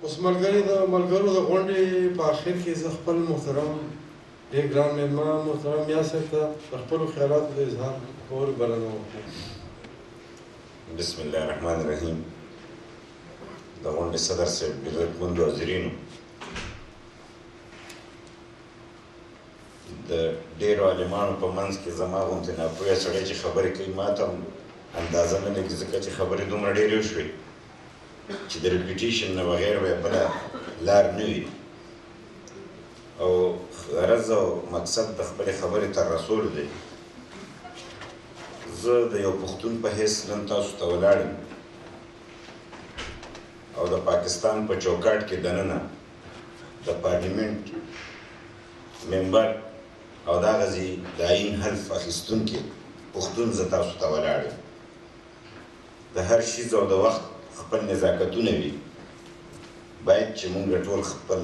اوس ملګري د ملګرو د غونډې په اخر کې زه خپل محترم ډېر ګران مېلمه محترم میا صاحب ته د خپلو خیالاتو د اظهار کولو بلنه ورکوم. بسم الله الرحمن الرحیم. د غونډې صدر صاحب، عزتمندو حاضرینو، د ډېرو عالمانو په منځ کې زما غوندې ناپوهه سړی چې خبرې کوي ما ته هم اندازه نه لګي، ځکه چې خبرې دومره ډېرې وشوې چې د repetition نه بغیر به یې بله لار نه وي، او غرض او مقصد د خپلې خبرې تر رسولو دی. زه د یو پښتون په حیث نن تاسو ته ولاړ یم او د پاکستان په چوکاټ کې دننه د پارلیمنټ ممبر او د هغه ځای د آیین حلف اخیستونکی پښتون زه تاسو ته ولاړ یم. د هر شیز او د وخت خپل نزاکتونه وي، باید چې موږ ټول خپل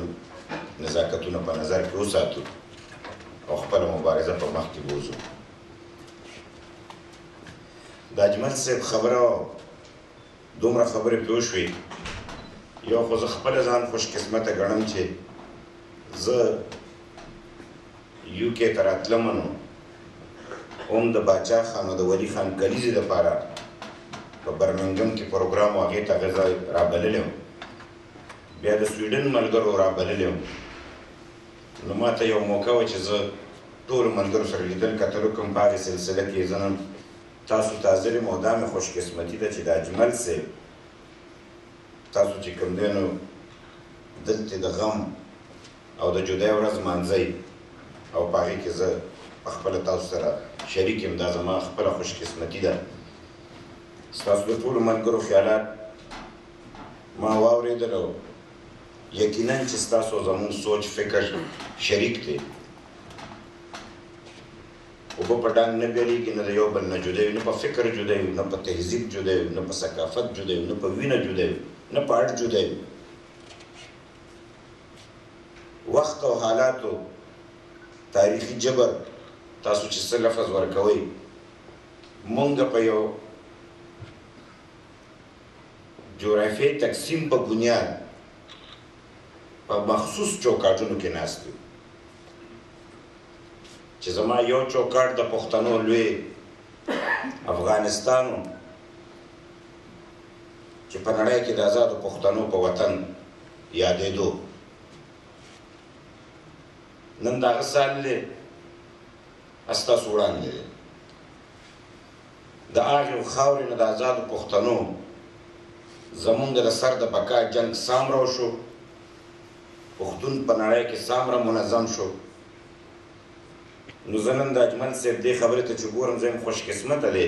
نزاکتونه په نظر کې وساتو او خپله مبارزه په مخ کې بوځو. د اجمل صاحب خبره دومره خبرې پرې وشوې، یو خو زه خپله ځان خوشقسمته ګڼم چې زه یو کې ته راتلم نو هم د باچا خان او د ولي خان کلیزې دپاره په برمنګم کې پروګرام و، هغې ته هغه ځای رابللی وم، بیا د سویډن ملګرو رابللی وم. نو ما ته یو موقع وه چې زه ټولو ملګرو سره لیدل کتل وکړم. په هغې سلسله کې زه نن تاسو ته حاضر یم او دا مې خوشقسمتي ده چې د اجمل صاحب تاسو چې کوم دی نو دلته د غم او د جدای ورځ لمانځئ او په هغې کې زه په خپله تاسو سره شریک یم، دا زما خپله خوشقسمتي ده. ستاسو د ټولو ملګرو خیالات ما واورېدل او یقینا چې ستاسو زموږ سوچ فکر شریک دی. اوبه په ډنګ نه بیلېږي، نه د یو بل نه جدا یو، نه په فکر جدا یو، نه په تهذیب جدا یو، نه په ثقافت جدا یو، نه په وینه جدا یو، نه په اړ جدا یو. وخت او حالاتو تاریخي جبر تاسو چې څه لفظ ورکوئ، مونږ په یو جغرافیایي تقسیم په بنیاد په مخصوص چوکاټونو کې ناست یو، چې زما یو چوکاټ د پښتنو لوی افغانستان و چې په نړۍ کې د ازادو پښتنو په وطن یادېدو. نن د هغه سال دی ستاسو وړاندې دی، د هغې خاورې نه د ازادو پښتنو زمونږ د سر د بقا جنګ سامره وشو، پښتون په نړۍ کې سامره منظم شو. نو زه نن د اجمل صاحب دې خبرې ته چې ګورم، زه یم خوشقسمته دی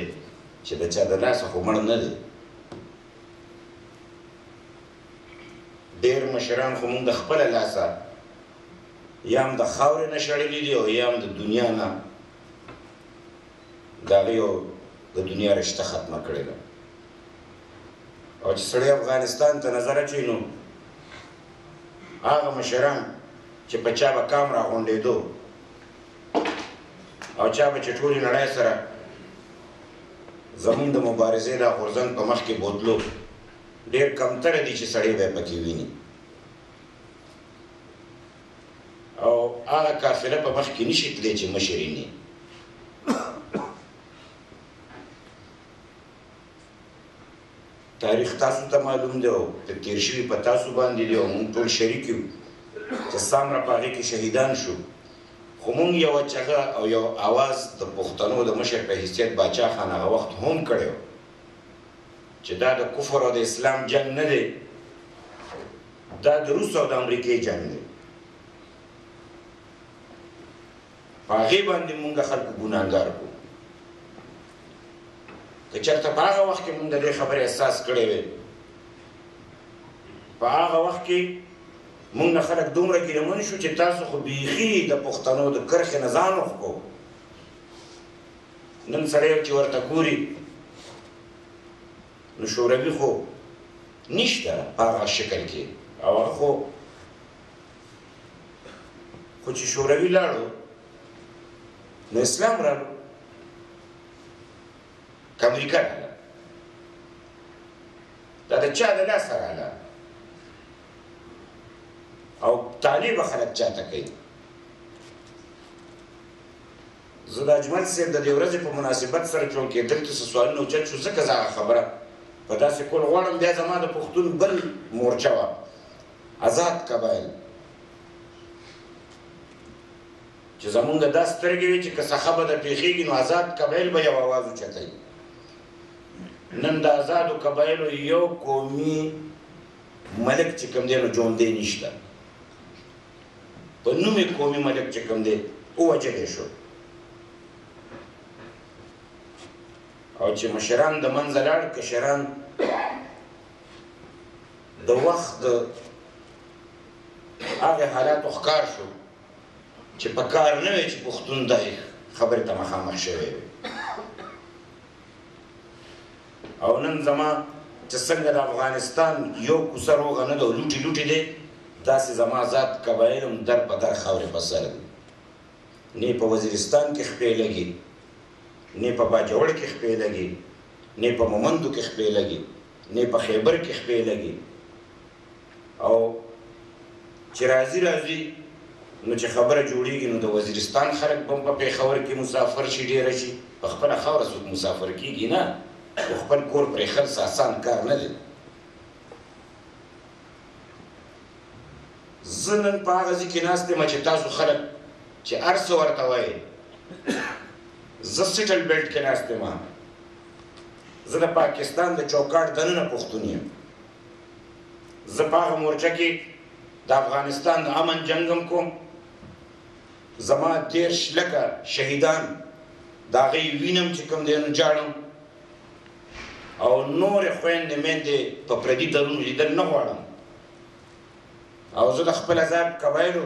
چې د چا د لاسه خو مړ نه دی. ډېر مشران خو موږ د خپله لاسه یا هم د خاورې نه شړلي دي او یا هم د دنیا نه د هغې او د دنیا رشته ختمه کړې ده. او چې سړی افغانستان ته نظر اچوي نو هغه مشران چې په چا به کام راغونډېدو او چا به چې ټولې نړۍ سره زمونږ د مبارزې دا غورځنګ په مخ کې بوتلو، ډېر کمتره دي چې سړی به یې پکې ویني او هغه قافله په مخ کې نشي تللی چې مشر یې نه. تاریخ تاسو ته معلوم دی او تېر شوي په تاسو باندې دی او موږ ټول شریک یو چې څومره په هغې کې شهیدان شو. خو موږ یوه چغه او یو اواز د پښتنو د مشر په حیثیت باچا خان هغه وخت هم کړی چې دا د کفر او د اسلام جنګ نه دی، دا د روس او د امریکې جنګ دی. په هغې باندې موږ خلکو ګناهګار کړو. که چېرته په هغه وخت کې موږ د دې خبرې احساس کړی وی، په هغه وخت کې موږ نه خلک دومره ګیلهمن شو چې تاسو خو بیخي د پښتنو د کرښې نه ځان وښکو. نن سړی چې ورته ګوري نو شوروي خو نشته په هغه شکل کې، او هغه خو چې شوروي لاړو نو اسلام رالو، که امریکا راله، دا د چا د لاسه راله؟ او تالي به خلک چاته کوي. زه د اجمل صاحب د دې ورځې په مناسبت سره چونکې دلته څه سوالونه اوچت شو، ځکه زه هغه خبره په داسې کول غواړم. بیا زما د پښتون بل مورچه وه، ازاد قبایل، چې زمونږ دا سترګې وي چې که څه ښه بده پېښېږي نو ازاد قبایل به یو اواز اوچتوي. نن د ازادو قبایلو یو قومي ملک چې کوم دی نو ژوندی نشته، په نوم یې قومي ملک چې کوم دی ووژلی شو. او چې مشران د منځه لاړ، کشران د وخت د هغې حالاتو ښکار شو چې په کار نه وی چې پښتون دغې خبرې ته مخامخ شوی وي. او نن زما چې څنګه د افغانستان یو کوڅه روغه نه ده او لوټې لوټې دی، داسې زما ذات قبایل هم در په در خاورې په سر دي. نه په وزیرستان کې خپې لګي، نه په باجوړ کې خپې لګي، نه په مومندو کې خپې لګي، نه په خیبر کې خپې لګي. او چې راځي راځي نو چې خبره جوړیږي نو د وزیرستان خلک به هم په پېښور کې مسافر شي، ډېره شي. په خپله خاوره څوک مسافر کېږي نه، خو خپل کور پرېښل څه اسان کار نه دی. زه نن په هغه ځای کې ناست یم چې تاسو خلک چې هر څه ورته وایې، زه سیټل بیلټ کې ناست یم. زه د پاکستان د چوکاټ دننه پښتون یم. زه په هغه مورچه کې د افغانستان د امن جنګ هم کوم. زما 30 لکه شهیدان د هغوی وینم چې کوم دی نو جاړم، او نورې خویندې میندې په پردي درونو لیدل نه غواړم. او زه د خپل ازاد قبایلو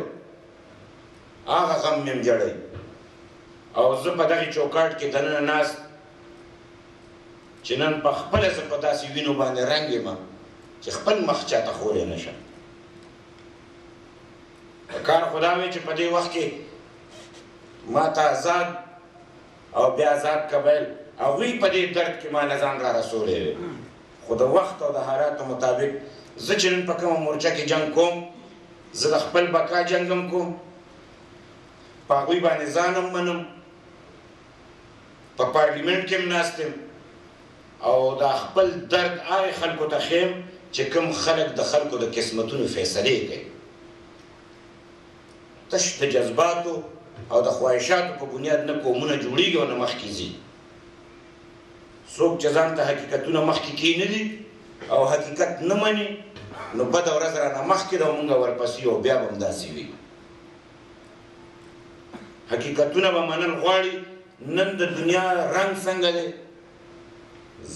هغه غم مې هم جړی. او زه په دغې چوکاټ کې دننه ناست چې نن په خپله زه په داسې وینو باندې رنګ یم چې خپل مخ چاته ښولی نه شم. په کار خو دا وی چې په دې وخت کې ما ته ازاد او بیا ازاد قبایل هغوی په دې درد کې ما له ځان را رسولی وی، خو د وخت او د حالاتو مطابق زه چې نن په کومه مورچه کې جنګ کوم، زه د خپل بقا جنګ هم کوم، په هغوی باندې ځان هم منم، په پارلیمنټ کې هم ناست یم، او دا خپل درد هغې خلکو ته ښیم چې کوم خلک د خلکو د قسمتونو فیصلې کوي. تش د جذباتو او د خواهشاتو په بنیاد نه قومونه جوړیږي او نه مخکې ځي. څوک چې ځان ته حقیقتونه مخکې کښې نه دي او حقیقت نه مني نو بده ورځ رانه مخکې ده او موږ ورپسې یو، بیا به همداسې وي. حقیقتونه به منل غواړي. نن د دنیا رنګ څنګه دی؟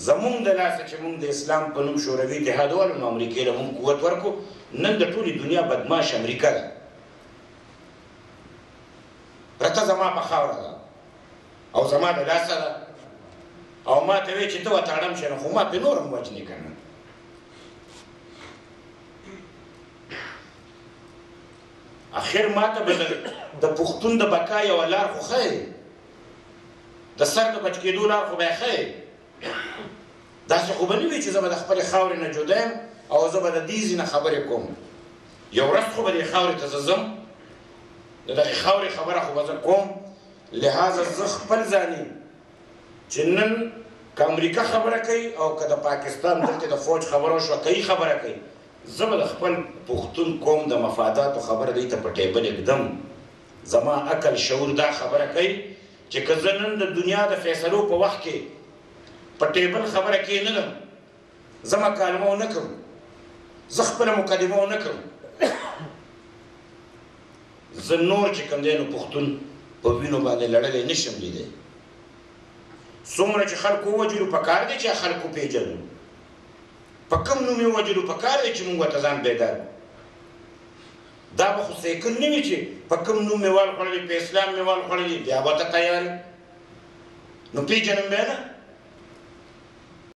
زمونږ د لاسه چې مونږ د اسلام په نوم شوروي اتحاد والو نو امریکې له مونږ قوت ورکړو. نن د ټولې دنیا بدماش امریکا ده، پرته زما په خاوره ده او زما د لاسه ده، او ما ته وایي چې ته ورته اړم شې، نو خو ما پرې نور هم وژنې که نه. اخر ما ته به د پښتون د بقا یوه لار خو ښیې، د سر د بچ کېدو لار خو به یې ښیې. داسې خو به نه وي چې زه به د خپلې خاورې نه جدا یم او زه به د دې ځای نه خبرې کوم. یو ورځ خو به دې خاورې ته زه ځم، د دغې خاورې خبره خو به زه کوم. لهذا زه خپل ځاني چې نن که امریکا خبره کوي او که د پاکستان دلته د فوج خبره وشوه کوي خبره کوي، زه به د خپل پښتون قوم د مفاداتو خبره دوی ته په ټیبل ږدم. زما عقل شعور دا خبره کوي چې که زه نن د دنیا د فیصلو په وخت کې په ټیبل خبره کې نه لم، زه مکالمه ونه کړم، زه خپله مقدمه ونه کړم، زه نور چې کوم دی نو پښتون په وینو باندې لړلی نه شم لیدی. څومره چې خلکو ووژلو په کار دی چې خلکو پېژنو، په کوم نوم یې ووژلو په کار دی چې موږ ورته ځان بیدار کړو. دا به خو سیکل نه وي چې په کوم نوم مې وال خوړلی، په اسلام مې وال خوړلی، بیا به ته تیار یم، نو پېژنم به نه.